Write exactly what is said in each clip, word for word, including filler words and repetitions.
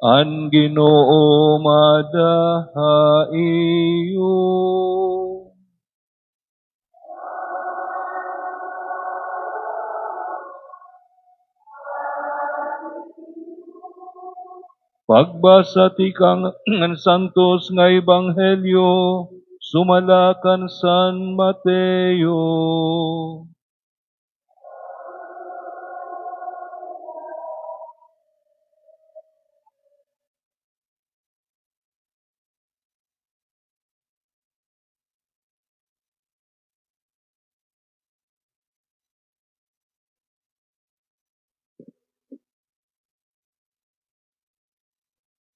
An Ginoo mada ha iyo. Pagbasa tikang han Santos nga Ebanghelyo sumala kan San Mateo.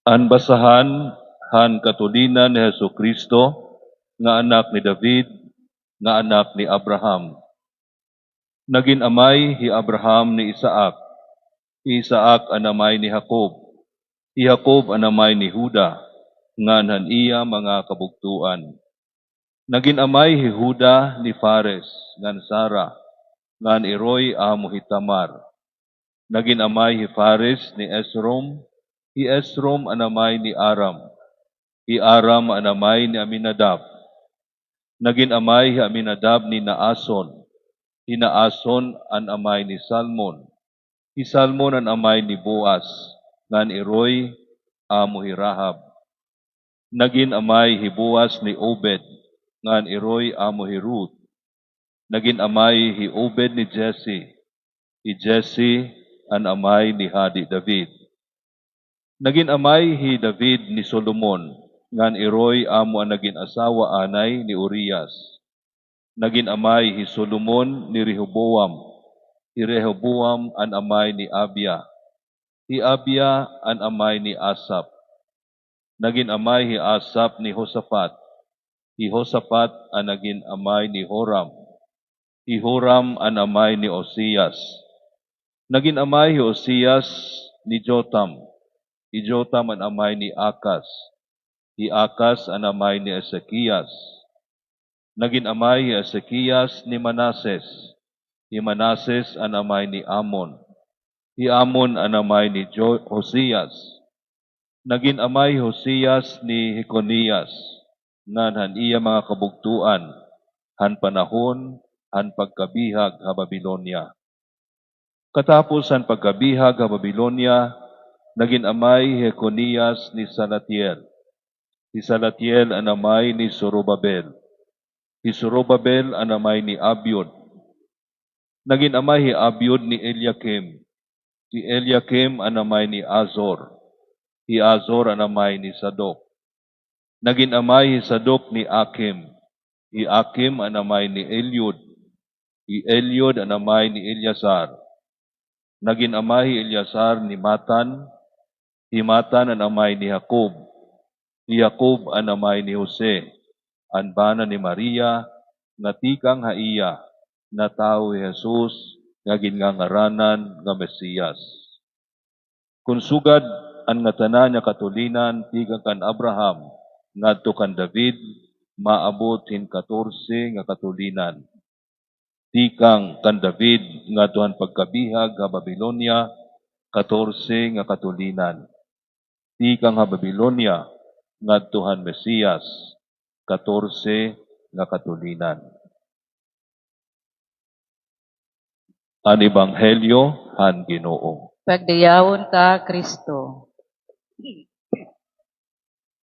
An basahan han katulinan ni Jesu-Cristo nga anak ni David, nga anak ni Abraham. Nagin amay hi Abraham ni Isaac, hi Isaac an amay ni Jacob, hi Jacob an amay ni Juda, ngan han iya mga kabugtoan. Nagin amay hi Juda ni Fares ngan Zara, ngan iroy amo hi Tamar. Nagin amay hi Fares ni Esrom, hi Esrom an amay ni Aram, hi Aram an amay ni Aminadab. Nagin amay hi Aminadab ni Naason, hi Naason an amay ni Salmon, hi Salmon an amay ni Boaz, ngan iroy amo hi Rahab. Nagin amay hi Boaz ni Obed, ngan iroy amo hi Ruth. Nagin amay hi Obed ni Jesse, hi Jesse an amay ni Hadi David. Nagin amay hi David ni Solomon, ngan iroy amo an nagin asawa anay ni Urias. Nagin amay hi Solomon ni Rehoboam, hi Rehoboam an amay ni Abia, hi Abia an amay ni Asaph. Nagin amay hi Asaph ni Josaphat, hi Josaphat an nagin amay ni Joram, hi Joram an amay ni Ozias. Nagin amay hi Ozias ni Jotham, hi Jotham an amay ni Acaz, hi Acaz an amay ni Ezekias. Nagin amay hi Ezekias ni Manases, hi Manases an amay ni Amon, hi Amon an amay ni Jo-, Josias. Nagin amay hi Josias ni Jeconias, ngan han iya mga kabugtoan, han panahon han pagkabihag ha Babilonia. Katapos han pagkabihag ha Babilonia, nagin amay hi Jeconias ni Salatiel, hi Salatiel an amay ni Zorobabel, hi Zorobabel an amay ni Abiud. Nagin amay hi Abiud ni Eliakim, hi Eliakim an amay ni Azor, hi Azor an amay ni Sadok. Nagin amay hi Sadok ni Akim, hi Akim an amay ni Eliud, hi Eliud an amay ni Eleazar. Nagin amay hi Eleazar ni Matan, hi Matan an amay ni Jacob, hi Jacob an amay ni Jose, an bana ni Maria, nga tikang ha iya natawo hi Jesus nga ginngangaranan nga Mesias. Kon sugad an ngatanan nga katulinan tikang kan Abraham ngadto kan David, maabot hin katorse nga katulinan. Tikang kan David ngadto han pagkabihag ha Babilonia, katorse nga katulinan. Tikang ha Babilonia ngadto han Mesias, katorse nga katulinan. An Ebanghelyo han Ginoo. Pagdayawon ka, Kristo.